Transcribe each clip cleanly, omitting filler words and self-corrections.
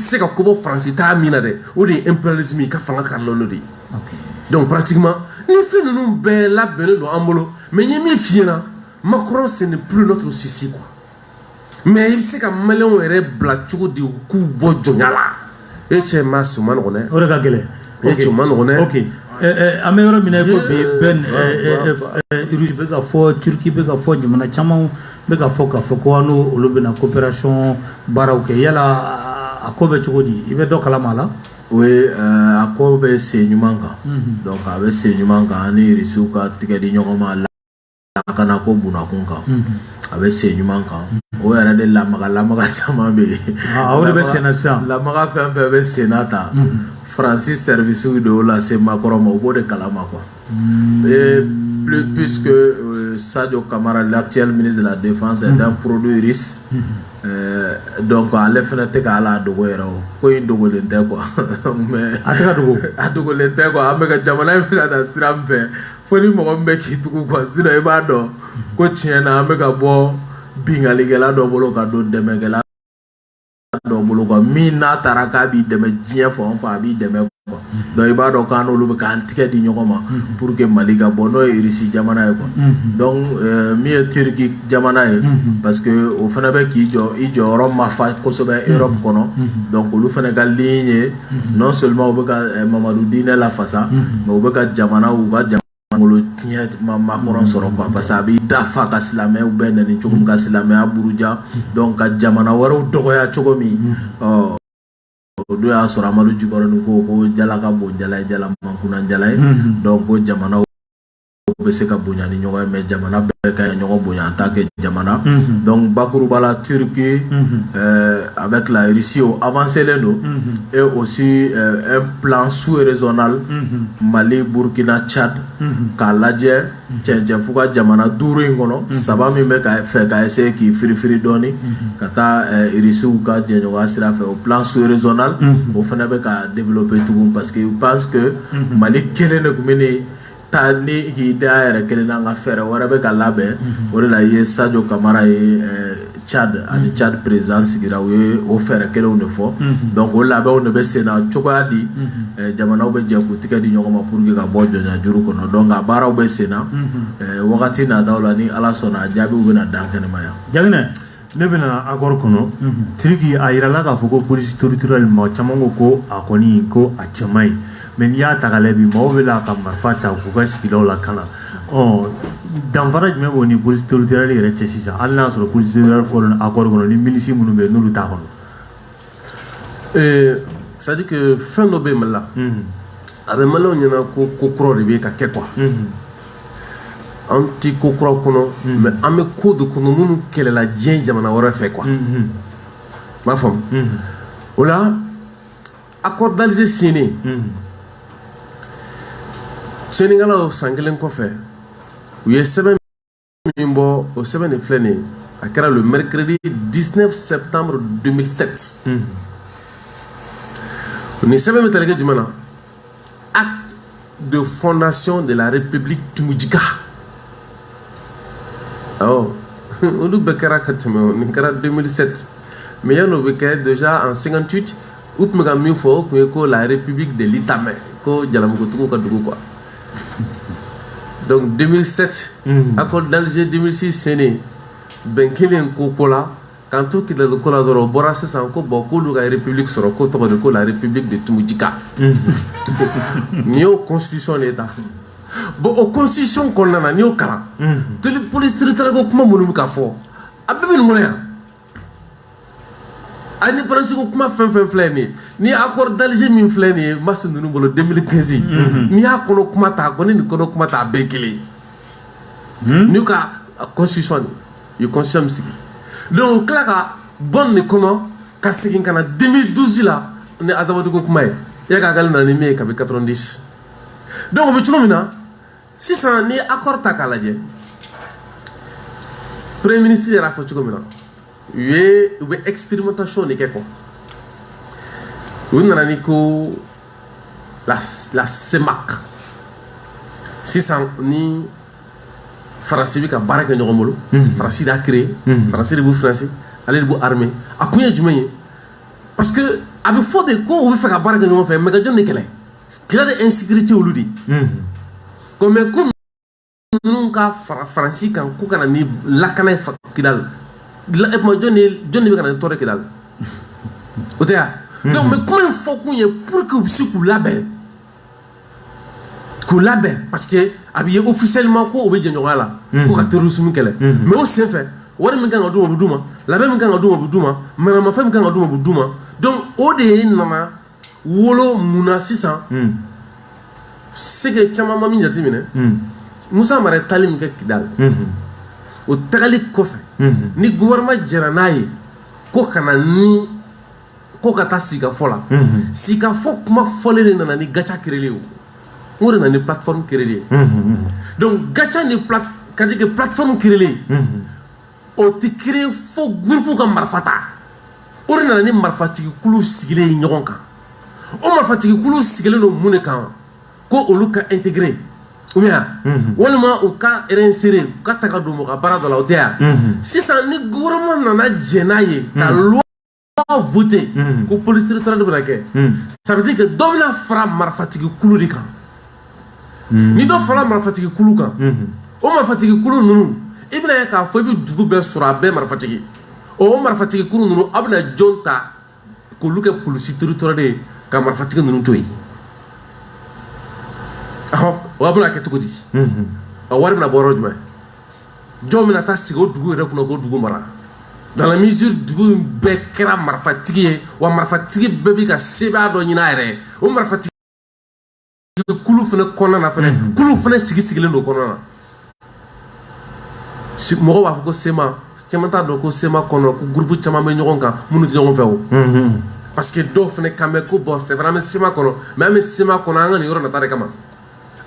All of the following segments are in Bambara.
se ka ko bɔ Faransi t'a min na dɛ, o de ye impérialisme ye, ka fanga ka lɔn n'o de ye. Donc pratiquement, ni fɛn ninnu bɛɛ labɛnnen don an bolo, mais n ye min f'i ɲɛna, Macron, ce n'est plus notre souci, quoi. Mais i bɛ se ka Maliyɛnw yɛrɛ bila cogo di k'u bɔ jɔnya la? E cɛ, ma o ma nɔgɔn dɛ. O de ka gɛlɛn. E cɛ, o ma nɔgɔn dɛ. Ok, an bɛ yɔrɔ min na i ko bi, Ben, Russie bɛ ka fɔ, Turquie bɛ ka fɔ, jamana caman bɛ ka fɔ k'a fɔ ko an n'o olu bɛna coopération baaraw kɛ. Yala a ko bɛ cogo di? I bɛ dɔ kalama a la? Oui, a ko bɛ sen ɲuman kan. Donc a bɛ sen ɲuman kan ani Irisiw ka tigɛ di ɲɔgɔn ma lakana ko bunakun kan. A bɛ sen ɲuman kan. O yɛrɛ de lamaga lamaga caman bɛ yen. Ah, o de bɛ sen na sisan. Lamaga fɛn fɛn bɛ sen na ta, Faransi service de y'o lase Macron ma, o b'o de kalama, quoi. Et plus, puisque Sadio Kamara, l'actuel ministre de la Défense, est un produit russe. Donc ale fɛnɛ tɛ ka ala dogo yɛrɛ, o ko in dogolen tɛ, quoi, mais A tɛ ka dogo. A dogolen tɛ, quoi. An bɛ ka jamana in bɛ ka taa sira min fɛ, fo ni mɔgɔ min bɛ k'i tugu, quoi. Sinon i b'a dɔn ko tiɲɛ na, an bɛ ka bɔ binkalikɛla dɔ bolo ka don dɛmɛkɛla dɔ bolo, quoi, min n'a taara k'a b'i dɛmɛ diɲɛ fan o fan, a b'i dɛmɛ, quoi. Donc i b'a dɔn k'an n'olu bɛ k'an tigɛ di ɲɔgɔn ma pour que Mali ka bɔ, n'o ye Irisi jamana ye, quoi. Donc min ye Turki jamana ye, parce que o fana bɛ k'i jɔ i jɔyɔrɔ ma fa kosɛbɛ Europe kɔnɔ. Donc olu fana ka ligne ye, non seulement u bɛ ka Mamadu diinɛ lafasa, mais u bɛ ka jamana, u ka jamana ngolo tiɲɛ ma Macron sɔrɔ, quoi, parce que a b'i dafa ka silamɛw bɛɛ nɛni cogo min, ka silamɛya buruja, donc ka jamana wɛrɛw dɔgɔya cogo min. Ɔ, o don y'a sɔrɔ Amadu Jikɔrɔni ko jala ka bon jala ye, jala man kunna jala ye. Donc ko jamanaw bɛ se ka bonya ni ɲɔgɔn ye, mais jamana bɛɛ ka ɲɔgɔn bonya en tant que jamana. Donc bakuruba la, Turquie avec la Russie, o avancé len don, et aussi un plan sous-régional, Mali, Burkina, Tchad, k'a lajɛ cɛncɛn f'u ka jamana duuru in kɔnɔ, saba min bɛ ka fɛ ka essayer k'i firifiri dɔɔni ka taa Russiw ka jɛɲɔgɔnya sira fɛ, o plan sous-régional, o fana bɛ ka développer tugun, parce que je pense que Mali kelen de tun bɛ nin ta ni k'i da a yɛrɛ kelen na, nka fɛɛrɛ wɛrɛ bɛ ka labɛn. O de la i ye Sadio Kamara ye Tchad ani Tchad président sigira, u ye o fɛɛrɛ kelenw de fɔ. Donc o labɛnw de bɛ sen na cogoya di jamanaw bɛ jɛ k'u tigɛ di ɲɔgɔn ma pour que ka bɔ jɔnya juru kɔnɔ. Donc a baaraw bɛ sen na. Wagati nataw la, ni Ala sɔnna, a jaabiw bɛna dan kɛnɛma yan. Jaginɛ. Ne bɛna accord kɔnɔ Turki, a yirala k'a fɔ ko police territoriale, maa caman ko ko a kɔni ko a cɛ man ɲi, mais n'i y'a ta k'a lajɛ bi, maaw bɛ la ka marifa ta k'u ka sigidaw lakana. Ɔ, danfara jumɛn b'o ni police territoriale yɛrɛ cɛ sisan, hali n'a y'a sɔrɔ police territoriale fɔra accord kɔnɔ, ni milice minnu bɛ yen, n'olu t'a kɔnɔ? C'est à dire que fɛn dɔ bɛ Mali la, a bɛ Maliyɛnw ɲɛna ko ko kuraw de bɛ ka kɛ, quoi. An ti ko kuraw kɔnɔ, mais an bɛ ko de kɔnɔ minnu kɛlɛla diɲɛ jamana wɛrɛ fɛ, quoi. N b'a faamu. O la, accord d'Alger signé, tiɲɛnikɛlaw san kelen kɔfɛ, u ye sɛbɛn min bɔ, o sɛbɛn de filɛ nin ye. A kɛra le mercredi 19 septembre 2007. Nin sɛbɛn bɛ tali kɛ jumɛn na? Acte de fondation de la République Tumujika. Awɔ, olu bɛɛ kɛra ka tɛmɛ o, nin kɛra 2007, mais yan'o bɛ kɛ, déjà en 58, u tun bɛ ka min fɔ, o tun ye ko la République de l'Itamɛ, ko Jalamugotigiw ka dugu, quoi. Donc 2007, accord d'Alger 2006 signé, bɛn kelen ko la k'an to Kidali ko la dɔrɔn, o bɔra sisan ko bon, k'olu ka république sɔrɔ, ko tɔgɔ de ko la République de Tumujika. Nin y'o constitution de ta. Bon, o constitution kɔnɔna na, n'i y'o kalan, toli police territoriale ko kuma minnu bɛ ka fɔ, a bɛɛ bɛ nin kɔnɔ yan. Indépendance ko kuma fɛn fɛn filɛ nin ye, n'i ye accord d'Alger min filɛ nin ye masi ninnu bolo 2015, n'i y'a kɔnɔ kuma ta, ko ni nin kɔnɔ kuma ta, a bɛɛ kelen ye. N'u ka constitution de u ye constitution min sigi, donc u tila ka bɔ nin kɔnɔ ka segin ka na 2012 la ni Azawadi ko kuma ye, ya ka k'ale nana ni min ye kabi 90. Donc o bɛ cogo min na sisan, n'i ye accord ta k'a lajɛ, premier ministre yɛrɛ y'a fɔ cogo min na, u bɛ expérimentation de kɛ, quoi. U nana ni ko la CEMAC sisan, ni Faransi bɛ ka baara kɛ ɲɔgɔn bolo. Faransi de y'a créé, Faransi de b'u financer, ale de b'u armer. A kun ye jumɛn ye? Parce que A bɛ fɔ de ko u bɛ fɛ ka baara kɛ ɲɔgɔn fɛ, mais ka jɔn de kɛlɛ? Kɛlɛ de insécurité, olu de ko, mais ko ninnu ka fara Faransi kan ko ka na ni lakana ye Kidali la. E tuma, jɔn de bɛ ka na ni tɔɔrɔ Kidali? O tɛ ya? Donc, mais kuma in fɔ kun ye pour que u bɛ se k'u labɛn, parce que a bɛ ye officiellement ko u bɛ jɛɲɔgɔnya la ko ka terrorisme kɛlɛ. Mais o senfɛ, wari min kan ka d'u ma, o bɛ d'u ma, labɛn min kan ka d'u ma, o bɛ d'u ma, maramafɛn min kan ka d'u ma, o bɛ d'u ma. Donc o de ye nana wolo mun na sisan? C'est que caman ma min jateminɛ, Musa Mara ye taali min kɛ Kidali, o tagali kɔfɛ, ni gouvernement jɛra n'a ye ko ka na ni ko ka taa sigikafɔ la, sigikafɔ kuma fɔlen de nana ni GATIA créer ye. O de nana ni plateforme créer ye. Donc GATIA ni ka dire que plateforme créer, o tɛ créer fo groupe ka marifa ta. O de nana ni marifatigi kulu sigilen ye ɲɔgɔn kan. O marifatigi kulu sigilen don mun de kan? Ko olu ka intégrer ou bien walima u ka réinsérer, u ka ta ka don mɔgɔ ka baara dɔ la, o tɛ yan. Sisan, ni gouvernement nana jɛn n'a ye ka loi voter ko police territoriale bɛna kɛ, ça veut dire que dɔ bɛna fara marifatigi kulu de kan. Ni dɔ fara marifatigi kulu kan, o marifatigi kulu ninnu, i bɛna ye k'a fɔ i bɛ dugu bɛɛ sɔrɔ, a bɛɛ marifatigi. O marifatigi kulu ninnu, aw bɛna jɔn ta k'olu kɛ police territoriale ye ka marifatigi ninnu to yen? Ɔhɔn, o bɛna kɛ cogo di? A wari bɛna bɔ yɔrɔ jumɛn? Jɔn bɛna taa sigi o dugu yɛrɛ kunna k'o dugu mara, dans la mesure dugu in bɛɛ kɛra marifatigi ye, wa marifatigi bɛɛ bɛ ka sebaaya dɔ ɲini a yɛrɛ ye? O marifatigi kulu fana kɔnɔna na fana, kulu fana sigi sigilen don kɔnɔna na. Mɔgɔw b'a fɔ ko CMA, caman t'a dɔn ko CMA kɔnɔ ko groupe caman bɛ ɲɔgɔn kan minnu tɛ ɲɔgɔn fɛ o, parce que dɔw fana kan bɛ ko bon, c'est vrai, an bɛ CMA kɔnɔ, mais an bɛ CMA kɔnɔ an ka nin yɔrɔ nata de kama,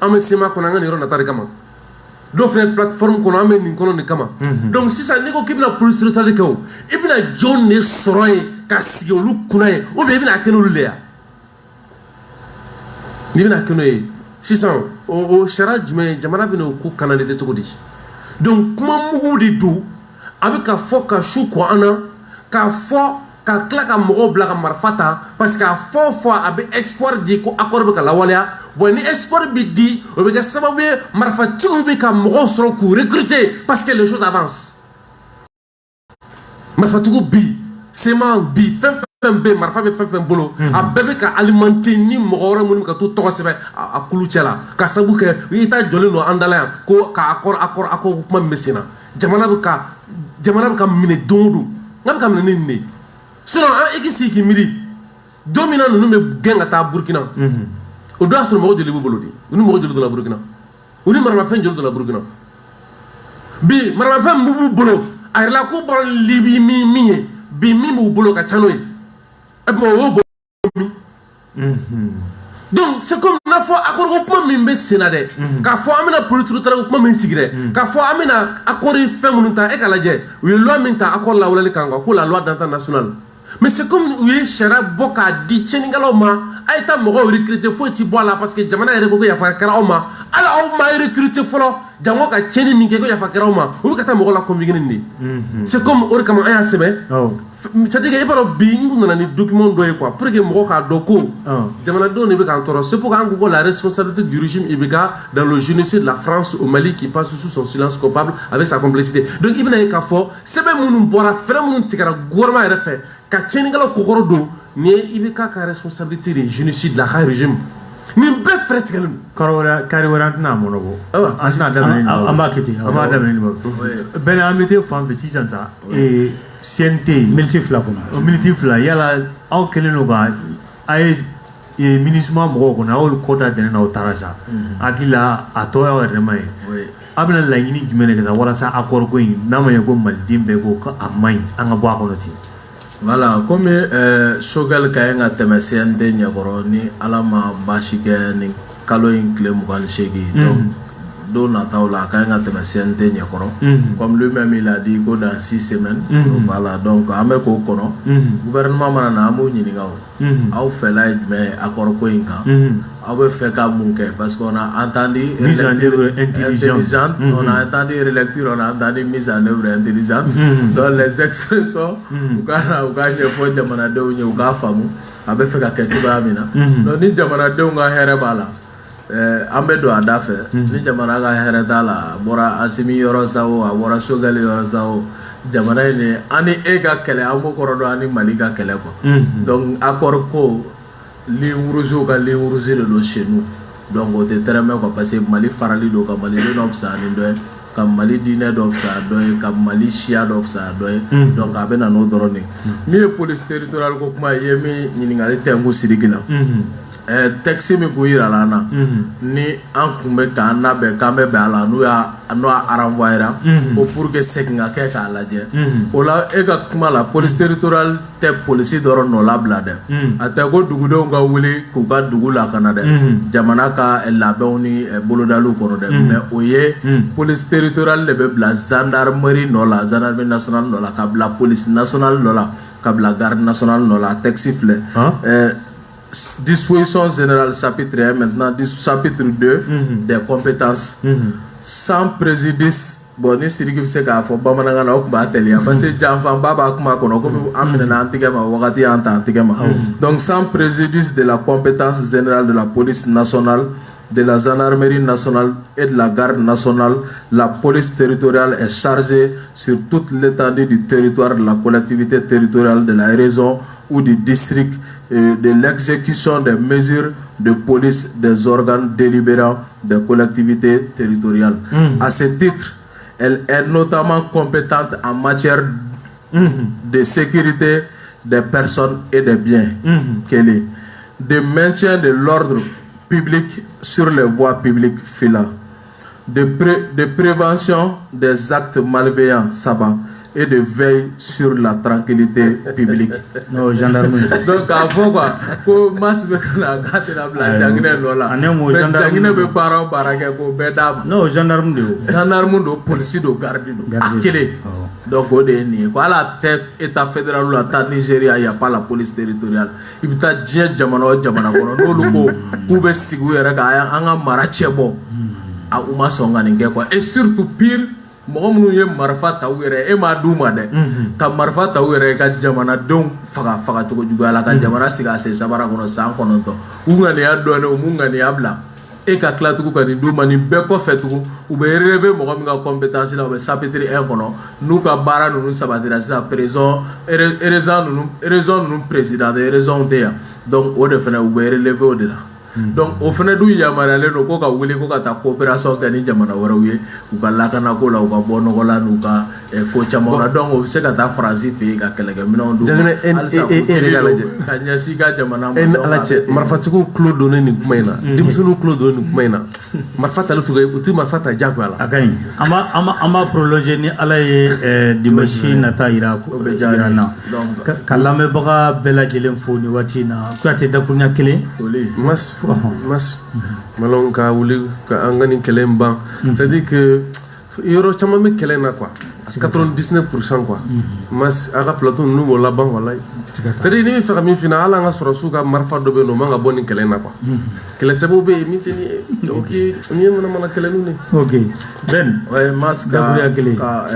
an bɛ CMA kɔnɔ an ka nin yɔrɔ nata de kama. Dɔw fana plateforme kɔnɔ, an bɛ nin kɔnɔ nin kama. Donc sisan, n'i ko k'i bɛna police territoriale kɛ, o i bɛna jɔn de sɔrɔ yen ka sigi olu kunna yen? Ou bien i bɛna kɛ n'olu de ye? N'i bɛna kɛ n'o ye sisan, o sariya jumɛn, jamana bɛna o ko canaliser cogo di? Donc kuma mugu de don, a bɛ ka fɔ ka su kɔ an na, k'a fɔ ka tila ka mɔgɔw bila ka marifa ta, parce que a fɔ o fɔ, a bɛ espoir di ko accord bɛ ka lawaleya. Bon, ni espoir bɛ di, o bɛ kɛ sababu ye marifatigiw bɛ ka mɔgɔw sɔrɔ k'u recruter, parce que les choses avancent. Marifatigiw bi, CMA bi, fɛn fɛn bɛ yen, marifa bɛ fɛn fɛn bolo, a bɛɛ bɛ ka alimenter ni mɔgɔ wɛrɛ minnu bɛ ka t'u tɔgɔ sɛbɛn a kulu cɛ la, ka sababu kɛ i ta jɔlen don an da la yan ko ka accord, accord, accord. Kuma min bɛ sen na, jamana bɛ ka minɛ don o don, n bɛ ka minɛ ni nin de ye. Sinon an e k'i sigi k'i miiri, don min na ninnu bɛ gɛn ka taa Burukina, o don y'a sɔrɔ mɔgɔ joli b'u bolo de? U ni mɔgɔ joli donna Burukina? U ni maramafɛn joli donna Burukina? Bi, maramafɛn min b'u bolo, a yɛrɛ la k'u bɔra Libi min ye, bi min b'u bolo ka ca n'o ye. E tuma, o y'o bɔ min? Donc c'est comme n'a fɔ accord ko kuma min bɛ sen na dɛ, k'a fɔ an bɛna police territoriale ko kuma min sigi dɛ, k'a fɔ an bɛna accord fɛn minnu ta, e k'a lajɛ, u ye loi min ta accord lawaleli kan quoi, ko la loi d'entente nationale. Mais c'est comme u ye sariya bɔ k'a di tiɲɛnikɛlaw ma: a ye taa mɔgɔw recruter, foyi ti bɔ a la, parce que jamana yɛrɛ ko ko yafa kɛra aw ma. Hali aw ma recruter fɔlɔ, jango ka tiɲɛni min kɛ, ko yafa kɛra aw ma. U bɛ ka taa mɔgɔw la convaincre nin de ye. C'est comme o de kama an y'a sɛbɛn. C'est à dire que e b'a dɔn, bi n kun nana ni document dɔ ye quoi, pour que mɔgɔw k'a dɔn ko jamanadenw de bɛ k'an tɔɔrɔ. C'est pourquoi an ko ko la responsabilité du régime IBK dans le génocide de la France au Mali qui passe sous son silence coupable avec sa complicité. Donc i bɛna ye k'a fɔ sɛbɛn minnu bɔra, fɛɛrɛ minnu tigɛra gouvernement yɛrɛ fɛ ka tiɲɛnikɛlaw kɔkɔrɔ don, nin ye IBK ka responsabilité de génocide la, a ka régime, nin bɛɛ fɛɛrɛ tigɛlen don. Kari wɛrɛ, kari wɛrɛ, an tɛna a mɔnɔbɔ. Ayiwa. An tɛna daminɛ nin An b'a kɛ ten. An b'a daminɛ nin bɔ bɛnɛ, an bɛ taa fan fɛ sisan sa, CNT. Miniti 2 kɔnɔ. O miniti 2, yala aw kɛlen don ka a ye MINUSMA mɔgɔw kɔnɔ, aw y'olu kɔ da dɛnɛ na, aw taara sa, hakili la a tɔ y'aw yɛrɛ ma ye. A bɛna laɲini jumɛn de kɛ sa walasa accord ko in n'a ma ɲɛ ko maliden bɛɛ ko a man ɲi, an ka bɔ a kɔnɔ ten? Voilà, komi Choguel ka ɲi ka tɛmɛ CNT ɲɛkɔrɔ, ni Ala ma baasi kɛ, nin kalo in tile 28, donc Don nataw la, a ka ɲi ka tɛmɛ CNT ɲɛkɔrɔ, comme lui-même il a dit ko dans 6 semaines. Voilà, donc an bɛ k'o kɔnɔ. Gouvernement mana na, an b'o ɲininka: o aw fɛla ye jumɛn ye accord ko in kan? Aw bɛ fɛ ka mun kɛ? Parce qu'on a entendu mise en œuvre intelligente, on a entendu relecture, on a entendu mise en œuvre intelligente. Donc les expressions, u ka na, u ka ɲɛfɔ jamanadenw ye, u k'a faamu a bɛ fɛ ka kɛ cogoya min na. Donc ni jamanadenw ka hɛrɛ b'a la, an bɛ don a da fɛ. Ni jamana ka hɛrɛ t'a la, a bɔra Asimi yɔrɔ sa o, a bɔra Choguel yɔrɔ sa o, jamana in de an ni e ka kɛlɛ, an b'o kɔrɔ dɔn, an ni Mali ka kɛlɛ quoi. Donc accord ko, ligne rouge ka ligne rouge de don chez nous. Donc o tɛ tɛrɛmɛ quoi, parce que Mali farali don ka maliden dɔ fisaya ni dɔ ye, ka Mali diinɛ dɔ fisaya dɔ ye, ka Mali siya dɔ fisaya dɔ ye. Donc a bɛ na n'o dɔrɔn de ye. Min ye police territoriale ko kuma ye, i ye min ɲininkali tɛnku Sidiki la, texte min kun yirala an na, ni an kun bɛ k'an labɛn k'an bɛ bɛn a la, n'o y'a renvoyera ko pour que segin ka kɛ k'a lajɛ. O la, e ka kuma la, police territoriale tɛ polisi dɔrɔn nɔ labila dɛ. A tɛ ko dugudenw ka wuli k'u ka dugu lakana dɛ, jamana ka labɛnw ni bolodaliw kɔnɔ dɛ. Mais o ye police territoriale de bɛ bila gendarmerie nɔ la, gendarmerie nationale nɔ la, ka bila police nationale nɔ la, ka bila garde nationale nɔ la. A texte filɛ, disposition générale, chapitre 1. Maintenant, chapitre 2, des compétences. Sans préjudice, bon, ni Sidiki bɛ se k'a fɔ bamanankan na, o tun b'a teliya, parce que janfanba b'a kuma kɔnɔ, komi an minɛna an tigɛ ma, wagati y'an ta an tigɛ ma. Donc sans préjudice de la compétence générale de la police nationale, de la gendarmerie nationale et de la garde nationale, la police territoriale est chargée sur toute l'étendue du territoire de la collectivité territoriale, de la région ou du district de l'exécution des mesures de police des organes délibérants des collectivités territoriales. À ce titre, elle est notamment compétente en matière de sécurité des personnes et des biens, kelen, de maintien de l'ordre public sur les voies publiques, fila, de prévention des actes malveillants, saba, et de veille sur la tranquillité publique. Non, gendarmerie. Donc k'a fɔ quoi, ko Mas bɛ ka na k'a tɛna bila Janginɛ nɔ la. Ani mun? Mais gendarme Janginɛ don. Bɛ baara o baara kɛ, k'o bɛɛ d'a ma. Non, gendarme de o. Gendarme don, polisi don, garde don, a Garde. kelen. Awɔ. Donc o de ye nin ye ko hali a tɛ état fédéral la, taa Nigéria, y a pas la police territoriale. I bɛ taa diɲɛ jamana o jamana kɔnɔ, n'olu ko k'u bɛ sigi u yɛrɛ kan, an ka mara cɛ bɔ a, u ma sɔn ka nin kɛ quoi. Et surtout pire, mɔgɔ minnu ye marifa ta u yɛrɛ, e m'a d'u ma dɛ, ka marifa ta u yɛrɛ ka jamanadenw faga fagacogo juguya la, ka jamana sigi a sen sabara kɔnɔ san 9, u ŋaniya dɔɔnin, u m'u ŋaniya bila, e ka tila tugun ka nin d'u ma. Nin bɛɛ kɔfɛ tugun, u bɛ relever mɔgɔ min ka compétence la, u bɛ chapitre 1 kɔnɔ, n'u ka baara ninnu sabatira sisan, président région ninnu, région ninnu président de région tɛ yan. Donc o de fana, u bɛ relever o de la. Donc o fana dun yamaruyalen don ko ka wuli ko ka taa coopération kɛ ni jamana wɛrɛw ye, u ka lakanako la, u ka bɔ nɔgɔ la, n'u ka ko caman na. Donc o bɛ se ka taa Faransi fɛ yen ka kɛlɛkɛminɛnw d'u ma. Janginɛ, Halisa e yɛrɛ k'a lajɛ. ka ɲɛsin i ka jamana ma. E ni Donc, Ala a cɛ, bɛ ten. Marifatigiw tulo donnen nin kuma in na, denmisɛnninw tulo donnen nin kuma in na, marifa tali tugu, u ti marifa ta diyagoya la. A ka ɲi, an b'a prolonger ni Ala ye dimanche nata yira O bɛ diya n yira ye. n na. Donc Ka lamɛnbaga bɛɛ lajɛlen fo nin waati in na. Kuyate, dakuruɲa kelen. Foli. Mas mas maliyɛnw ka wuli ka an ka nin kɛlɛ in ban. C'est à dire que yɔrɔ caman bɛ kɛlɛ in na quoi, 99% quoi. Mas a ka plateau ninnu b'o laban walayi. C'est à dire ni bɛ fɛ ka min f'i ɲɛna, hali an ka sɔrɔsiw ka marifa dɔ bɛ yen nɔ, o man ka bɔ nin kɛlɛ in na quoi. Kɛlɛ sɛbɛw bɛ yen min tɛ nin ye. Ok, nin ye mana mana kɛlɛninw de. Ok, Ben. Ouais, Mas ka Dakuruɲa kelen. ka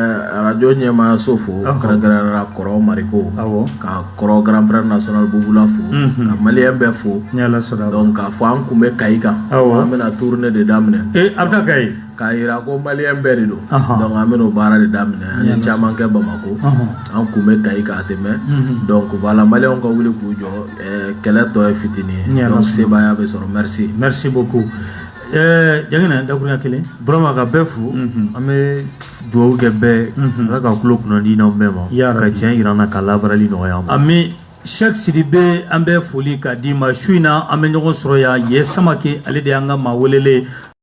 radio ɲɛmaayaso fo, kɛrɛnkɛrɛnnenya la kɔrɔ Mariko, ka kɔrɔ grand frère national Bubula fo, ka maliyɛn bɛɛ fo. Ni Ala sɔnna. Donc k'a fɔ an kun bɛ Kayi kan, an bɛna tournée de daminɛ. E, a bɛ taa Kayi? K'a yira ko maliyɛn bɛɛ de don. Donc an bɛna o baara de daminɛ. An ye caman kɛ Bamako, an kun bɛ Kayi k'a tɛmɛ. Donc voilà, maliyɛnw ka wuli k'u jɔ, kɛlɛ tɔ ye fitinin Ni ye. Ala Donc sɔnna. sebaaya bɛ sɔrɔ. Merci. Merci beaucoup. Janginɛ, dakuruɲa kelen. Burama, ka bɛɛ fo. An bɛ dugawu kɛ bɛɛ, Ala ka tulo kunnandi n'anw bɛɛ ma, Ya ka Rabbi. tiɲɛ yira an na, ka labaarali nɔgɔya an ma. Ami. Cheikh Sidibe, an bɛ foli ka d'i ma. Su in na, an bɛ ɲɔgɔn sɔrɔ yan ye. Samake, ale de y'an ka maa welelen.